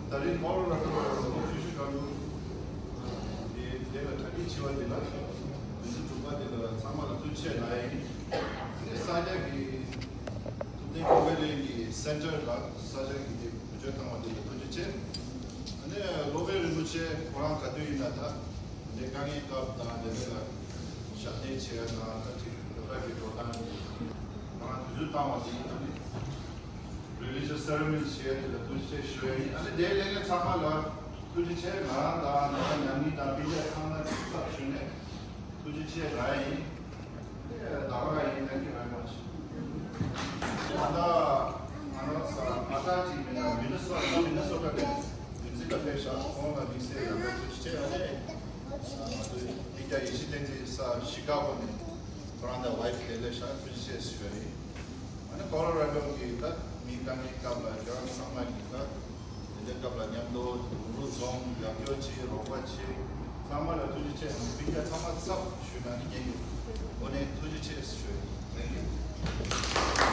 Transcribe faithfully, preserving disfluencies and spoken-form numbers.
ད་རེས་ཁོ་རང་ལ་ཐུག་པ་ལ་ལོ་བཅུ་བཞི་སྐར་འདུག་དེ་དེ་ལ་གྲ་སྒྲིག་བྱས་པ་དེ་ལ་མི་ཚེ་དྲུག་པ་དེ་ལ་ཚང་མ་ལ་ཐུགས་རྗེ་ཆེ་ལབ་ཡིན། དེ་ས་སྐྱ་གི་ཐུབ་བསྟན་གོ་འཕེལ་གླིང་གི་སེན་ཊར་ལ་ས་སྐྱ་གི་དེ་བེད་སྤྱོད་བཏང་བ་དེ་ལ་ཐུགས་རྗེ་ཆེ། ཨ་ནི་སློབ་དཔོན་རིན་པོ་ཆེ་ཁོ་རང་ག་དུས་ཡིན་ན་ད་དེ་དཀའ་ངལ་སྐབས་དང་དེ་འདྲ་ལ་ཞབས་བརྟན་བྱེད་ཡ་དང་ད་ཅིག་སློབ་གྲྭ་གི་འགྲོ་སྟངས་ཁོ་རང་དུས་ཚོད་བཏང་བ་དེ་ཡིན་ན་ནི། རི་ལི་ཇི་ཡས་སེ་རི་མོ་ནི་བྱས་ཏེ་ལ་ཐུགས་རྗེ་ཆེ་ཞུ་ཡ་ཡིན། ཨ་ནི་དེའི་ལས་ངན་ཚང་མ་ལ་ཐུགས་རྗེ་ཆེ། ང་རང་དང་ང་རང་ཉམས་ལེན་དང་སྤུན་ཀྱག་ཚང་མ་ཚབ་ཞུས་ནས་ཐུགས་རྗེ་ཆེ་ལབ་ཡ་ཡིན། ཨ་ནི་ད་ག་ཡིན་ན་ཁྱེད་རང་མ་ཞུ། ད་ང་རང་ས་མ་ཐག་ཅིག་མིན་ན་མི་ནི་སོ་ད་མི་ནི་སོ་ཊ་ནས་རིམ་འཛེགས་ལ་ཕེབས་ཤག་ཁོང་ལ་དམིགས་བསལ་ཡང་ཐུགས་རྗེ་ཆེ། ཨ་ནི་ང་ཚོའི་སྤུན་ཀྱག་ཡེ་ཤེས་བསྟན་འཛིན་ས་ཤི་ཀ་གོ་ནས་ཁོ་རང་དང་ཝའི་ཕི་དེ་སླེབས་ཤག་ཐུགས་རྗེ་ཆེ་ཞུ་ཡ་ཡིན། ཨ་ནི་ཀོ་ལོ་ར་ཌོ་གི་ད་མི་དཀའ་ངལ་སྐབས་ལ་ཁྱེད་རང་ཚང་མ་གི་ད་དེ་འདྲའི་སྐབས་ལ་མཉམ་དུ་རུ་རུ་འཛོམས་རྒྱབ་སྐྱོར་བྱེད་རོགས་པ་བྱེད་ཚང་མ་ལ་ཐུགས་རྗེ་ཆེ། སྤུན་ཀྱག་ཚང་མ་ཚབ་ཞུས་ན་ནི་ཉན་གི། འོ་ནས་ཐུགས་རྗེ་ཆེ་ཞུ་ཡ་ཡིན། Thank you.